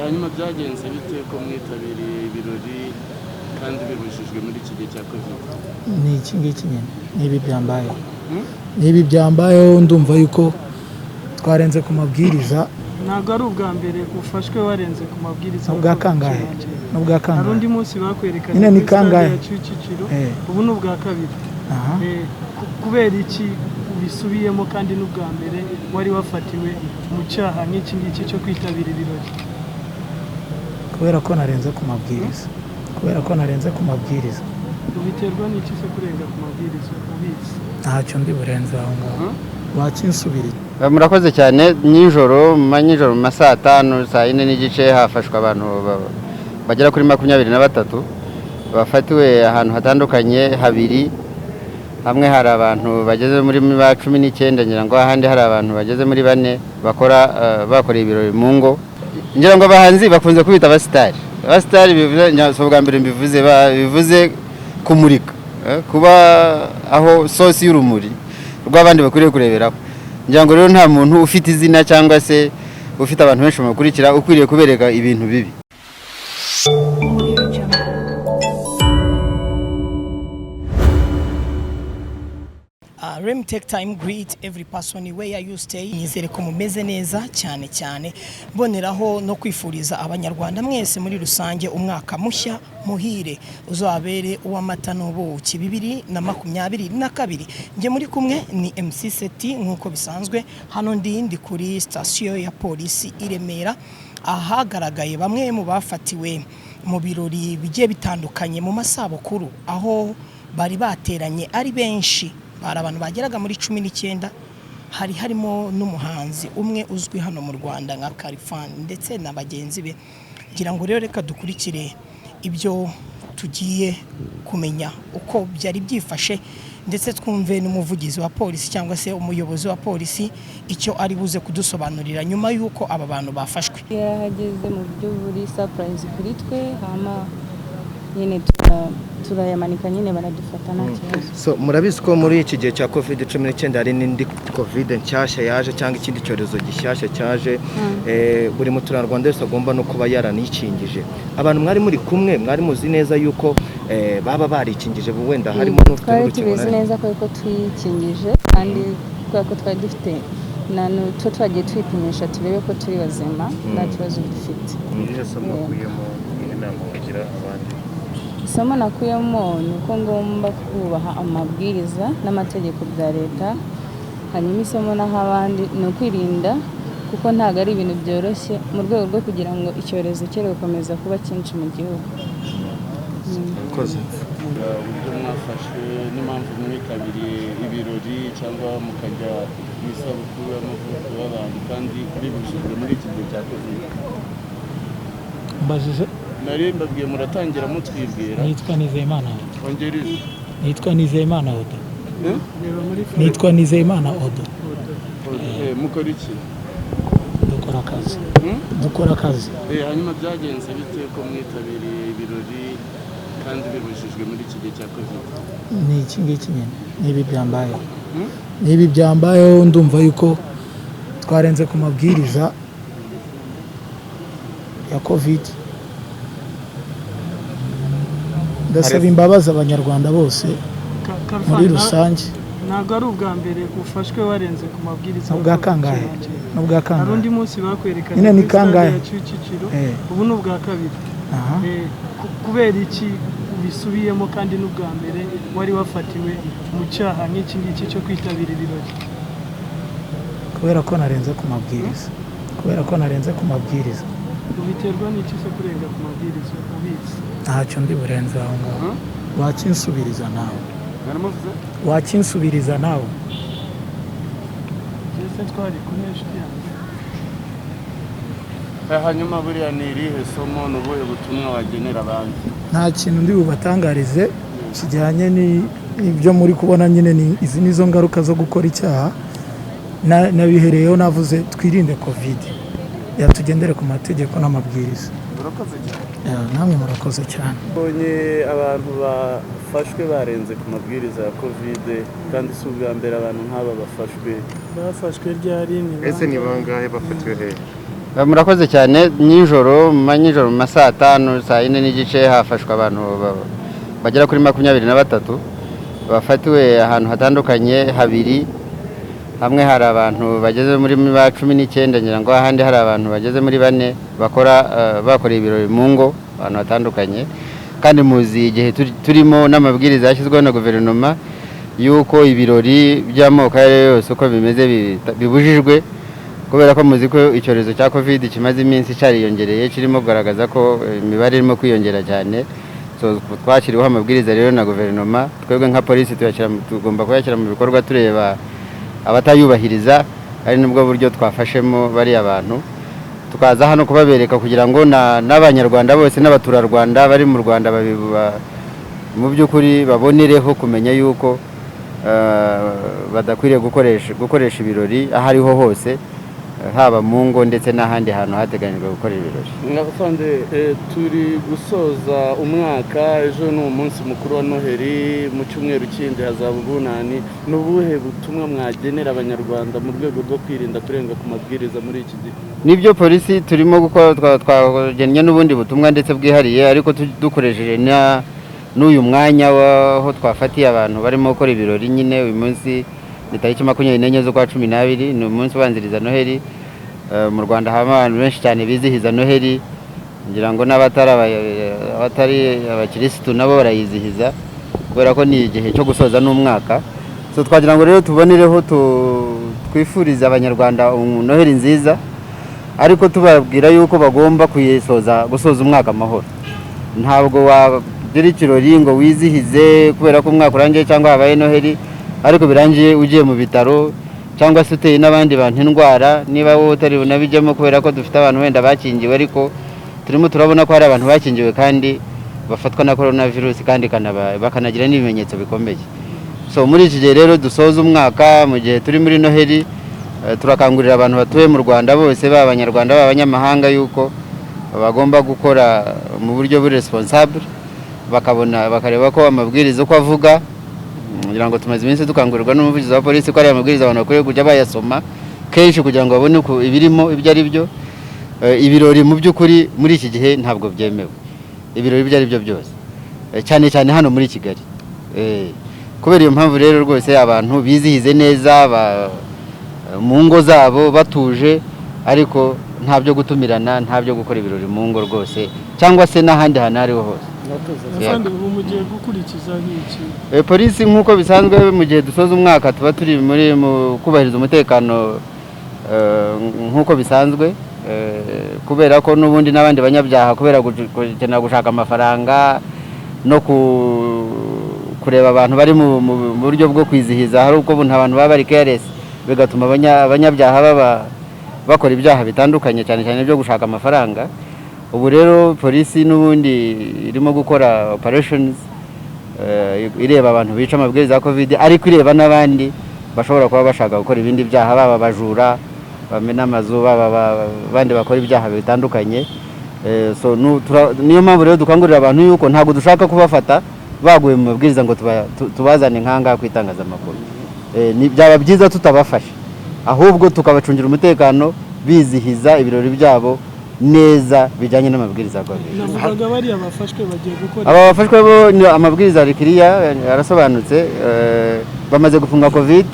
Hanyuma byagenze bite ko mwitabiriye ibirori kandi bibujijwe muri iki gihe cya Covid? Ni iki ngiki nyine, n'ibi byambayeho, n'ibi byambayeho. Ndumva yuko twarenze ku mabwiriza. Ntabwo ari ubwa mbere ufashwe warenze ku mabwiriza. N'ubwa kangahe? N'ubwa Hari kangahe? undi munsi bakwerekanye Nyine ni kuri stade kangahe? ya Kicukiro. Eh. Ubu ni ubwa kabiri. Aha. Kubera iki ubisubiyemo kandi n'ubwa mbere wari wafatiwe mu cyaha nk'iki ngiki cyo kwitabira ibirori? Kubera ko narenze ku mabwiriza, kubera ko narenze ku mabwiriza. Ubiterwa n'iki se kurenga ku mabwiriza ubizi? Ntacyo ndi burenze aho ngaho, wakinsubiriye. Murakoze cyane. Nijoro, mu nijoro, mu ma saa tanu, saa yine n'igice, hafashwe abantu bagera kuri 23 bafatiwe ahantu hatandukanye habiri. Hamwe hari abantu bageze muri ba 19, ngira ngo ahandi hari abantu bageze muri bane bakora bakoreye ibirori mu ngo. Ngira ngo abahanzi bakunze kubita abasitari. Abasitari bivuze, si ubwa mbere mbivuze, bivuze kumurika, kuba aho source y'urumuri rw'abandi bakwiriye kureberaho. Ngira ngo rero nta muntu ufite izina cyangwa se ufite abantu benshi bamukurikira ukwiriye kubereka ibintu bibi. Audio Jungle. Let me take time greet every person where you stay. Nizere ko mumeze neza cyane cyane, mboneraho no kwifuriza Abanyarwanda mwese muri rusange umwaka mushya muhire, uzabere uw'amata n'ubuki, 2022. Njye muri kumwe ni MC Seti nk'uko bisanzwe. Hano ndi kuri sitasiyo ya polisi i Remera, ahagaragaye bamwe mu bafatiwe mu birori bigiye bitandukanye mu masabukuru, aho bari bateranye ari benshi, bari abantu bageraga muri 19. Hari harimo n'umuhanzi umwe uzwi hano mu Rwanda nka Khalfan ndetse na bagenzi be. Ngira ngo rero reka dukurikire ibyo tugiye kumenya uko byari byifashe, ndetse twumve n'umuvugizi wa polisi cyangwa se umuyobozi wa polisi icyo ari buze kudusobanurira nyuma y'uko aba bantu bafashwe. Yarahageze mu buryo buri surprise kuri twe, hama nyine turayamanika nyine, baradufata, nta kibazo. So murabizi ko muri iki gihe cya Covid 19 hari n'indi Covid nshyashya yaje, cyangwa ikindi cyorezo gishyashya cyaje. Buri muturarwanda wese agomba no kuba yaranikingije. Abantu mwari muri kumwe, mwari muzi neza yuko baba barikingije, wenda harimo n'ufite Twari n'urukingo tubizi na neza ko twikingije, kandi kubera ko twari dufite na tuba twagiye twipimisha turebe ko turi bazima, nta kibazo dufite. Ni irihe somo wakuyemo? Ni inama wagira abandi? Isomo nakuyemo ni uko ngomba kubaha amabwiriza n'amategeko bya leta. Hanyuma isomo naho abandi ni ukwirinda, kuko ntabwo ari ibintu byoroshye, mu rwego rwo kugira ngo icyorezo cyere gukomeza kuba cyinshi mu gihugu. Murakoze. Uburyo mwafashwe n'impamvu mwitabiriye ibirori cyangwa mukajya mu isabukuru y'amavuko y'abantu kandi bibujijwe muri iki gihe cya Covid? Mbajije. Nari mbabwiye muratangira mutwibwira. Nitwa Nizeyimana Odo. Ongera ijwi. Nitwa Nizeyimana Odo. Eh? Reba muri Nitwa Nizeyimana Odo. Mukora iki? Dukora akazi. Hmm? Dukora akazi. Hanyuma byagenze bite ko mwitabiriye ibirori kandi bibujijwe muri iki gihe cya Covid? Ni iki ngiki nyine, n'ibi byambayeho, n'ibi byambayeho. Ndumva yuko twarenze ku mabwiriza ya Covid. Ndasaba imbabazi Abanyarwanda bose Khalfan, muri rusange. Ntabwo ari ubwa mbere ufashwe warenze ku mabwiriza. N'ubwa kangahe? N'ubwa Hari kangahe? undi munsi bakwerekanye Nyine ni kuri stade kangahe? ya Kicukiro. Eh. Ubu ni ubwa kabiri. Aha. Kubera iki ubisubiyemo kandi n'ubwa mbere wari wafatiwe mu cyaha nk'iki ngiki cyo kwitabira ibirori? Kubera ko narenze ku mabwiriza, kubera ko narenze ku mabwiriza. Ubiterwa n'iki se kurenga ku mabwiriza ubizi? Ntacyo ndi burenze aho ngaho, wakinsubiriza nawe. Mwaramuvuze? Wakinsubiriza nawe. Ese twari kumwe, inshuti yanjye? Hanyuma buriya ni irihe somo, ni ubuhe butumwa wagenera abandi? Nta kintu ndi bubatangarize kijyanye n'ibyo muri kubona nyine. Ni izi nizo ngaruka zo gukora icyaha. Nabihereyeho navuze twirinde Covid, yatugendere ku mategeko n'amabwiriza. Murakoze cyane. Ya, namwe murakoze cyane. Mbonye abantu bafashwe barenze ku mabwiriza ya Covid, kandi si ubwa mbere abantu nk'aba bafashwe. Bafashwe ryari? Ni Ese ni bangahe? bangahe? Bafatiwe hehe? Murakoze cyane. Nijoro, mu ma 5:00, 4:30, hafashwe abantu bagera kuri 23 bafatiwe ahantu hatandukanye habiri. Hamwe hari abantu bageze muri ba 19, ngira ngo, ahandi hari abantu bageze muri bane bakora bakoreye ibirori mu ngo ahantu hatandukanye. Kandi muzi igihe turimo n'amabwiriza yashyizweho na guverinoma y'uko ibirori by'amoko ayo ari yo yose uko bimeze bibujijwe, kubera ko muzi ko icyorezo cya Covid kimaze iminsi cyariyongereye, kirimo kugaragaza ko imibare irimo kwiyongera cyane. So, twashyiriweho amabwiriza rero na guverinoma. Twebwe nka polisi tugomba kuyashyira mu bikorwa, tureba abatayubahiriza, ari nibwo buryo twafashemo bariya bantu, tukaza hano kubabereka kugira ngo n'Abanyarwanda bose n'abaturarwanda bari mu Rwanda mu by'ukuri babonereho kumenya yuko badakwiriye gukoresha ibirori aho ariho hose, haba mu ngo ndetse n'ahandi hantu hateganyijwe gukora ibirori. Afande, turi gusoza umwaka, ejo ni umunsi mukuru wa Noheli, mu cyumweru kindi hazaba Ubunani. Ni ubuhe butumwa mwagenera Abanyarwanda mu rwego rwo kwirinda kurenga ku mabwiriza muri iki gihe? Nibyo, polisi turimo gukora, twagennye n'ubundi butumwa ndetse bwihariye, ariko dukoresheje n'uyu mwanya w'aho twafatiye abantu barimo gukora ibirori nyine. Uyu munsi ni tariki 24 z'ukwa 12, ni umunsi ubanziriza Noheli. Mu Rwanda habamo abantu benshi cyane bizihiza Noheli, ngira ngo abatari abakirisitu nabo barayizihiza, kubera ko ni igihe cyo gusoza n'umwaka. So twagira ngo rero tubonereho twifurize Abanyarwanda Noheli nziza, ariko tubabwira yuko bagomba kuyisoza, gusoza umwaka amahoro. Ntabwo wagira ikirori ngo wizihize kubera ko umwaka urangiye cyangwa habaye Noheli, ariko birangiye ugiye mu bitaro cyangwa se uteye n'abandi bantu indwara, niba wowe utari bunabijyemo, kubera ko dufite abantu wenda bakingiwe, ariko turimo turabona ko hari abantu bakingiwe kandi bafatwa na corona virus, kandi bakanagira n'ibimenyetso bikomeye. So muri iki gihe rero dusoza umwaka, mu gihe turi muri Noheli, turakangurira abantu batuye mu Rwanda bose, baba Abanyarwanda, baba abanyamahanga, yuko bagomba gukora mu buryo buri responsable, bakabona bakareba ko amabwiriza uko avuga. Ngira ngo tumaze iminsi dukangurirwa n'umuvugizi wa polisi ko ari amabwiriza abantu bakwiye kujya bayasoma kenshi kugira ngo babone uko ibirimo ibyo ari byo. Ibirori mu by'ukuri muri iki gihe ntabwo byemewe, ibirori ibyo ari byo byose, cyane cyane hano muri Kigali. Kubera iyo mpamvu rero, rwose abantu bizihize neza mu ngo zabo batuje, ariko nta byo gutumirana, nta byo gukora ibirori mu ngo rwose cyangwa se n'ahandi hantu aho ariho hose. Afande, ubu mugiye gukurikiza nk'iki? Polisi nk'uko bisanzwe, mu gihe dusoza umwaka tuba turi muri mu kubahiriza umutekano, nk'uko bisanzwe, kubera ko n'ubundi n'abandi banyabyaha, kubera gukenera gushaka amafaranga no kureba abantu bari mu buryo bwo kwizihiza, hari uko abantu baba bari careless, bigatuma abanyabyaha baba bakora ibyaha bitandukanye, cyane cyane byo gushaka amafaranga. Ubu rero polisi n'ubundi irimo gukora operations, ireba abantu bica amabwiriza ya Covid, ariko ireba n'abandi bashobora kuba bashaka gukora ibindi byaha, baba abajura bamena amazu, baba abandi bakora ibyaha bitandukanye. So niyo mpamvu rero dukangurira abantu yuko ntabwo dushaka kubafata baguye mu mabwiriza ngo tubazane nk'ahangaha ku itangazamakuru. Byaba byiza tutabafashe, ahubwo tukabacungira umutekano bizihiza ibirori byabo neza bijyanye n'amabwiriza ya Covid. Navugaga bariya bafashwe bagiye gukora Aba bafashwe bo ni amabwiriza ari kiriya, arasobanutse. Bamaze gufunga Covid.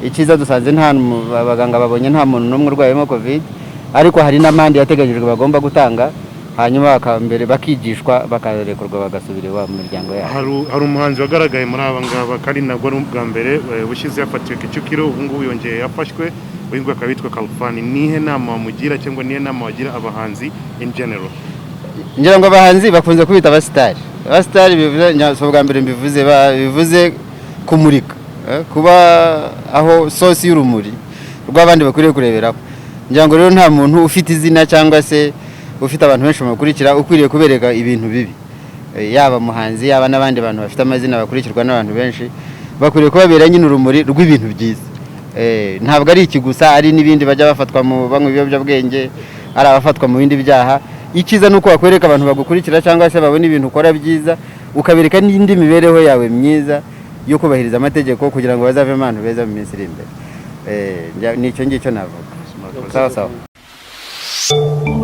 Icyiza dusanze nta abaganga babonye nta muntu n'umwe urwayemo Covid, ariko hari n'amande yateganyijwe bagomba gutanga, hanyuma mbere bakigishwa, bakarekurwa, bagasubira iwabo mu miryango yabo. Hari umuhanzi wagaragaye muri aba ngaba, kandi ntabwo ari ubwa mbere. Ubushize yafatiwe Kicukiro, ubu ngubu yongeye yafashwe, uyu nguyu akaba yitwa Kalufani. Nihe nama wamugira cyangwa nihe nama wagira abahanzi in general? Ngira ngo abahanzi bakunze kubita abasitari. Abasitari bivuze, si ubwa mbere mbivuze, bivuze kumurika, kuba aho source y'urumuri rw'abandi bakwiriye kureberaho. Ngira ngo rero nta muntu ufite izina cyangwa se ufite abantu benshi bamukurikira ukwiriye kubereka ibintu bibi. Yaba muhanzi, yaba n'abandi bantu bafite amazina bakurikirwa n'abantu benshi, bakwiriye kubabera nyine urumuri rw'ibintu byiza. Ntabwo ari iki gusa, ari n'ibindi bajya bafatwa mu banywa ibiyobyabwenge, ari abafatwa mu bindi byaha. Icyiza ni uko wakwereka abantu bagukurikira cyangwa se babona ibintu ukora byiza, ukabereka n'indi mibereho yawe myiza yo kubahiriza amategeko, kugira ngo bazavemo abantu beza mu minsi iri imbere. Ni icyo ngicyo navuga. Sawa sawa. Audio.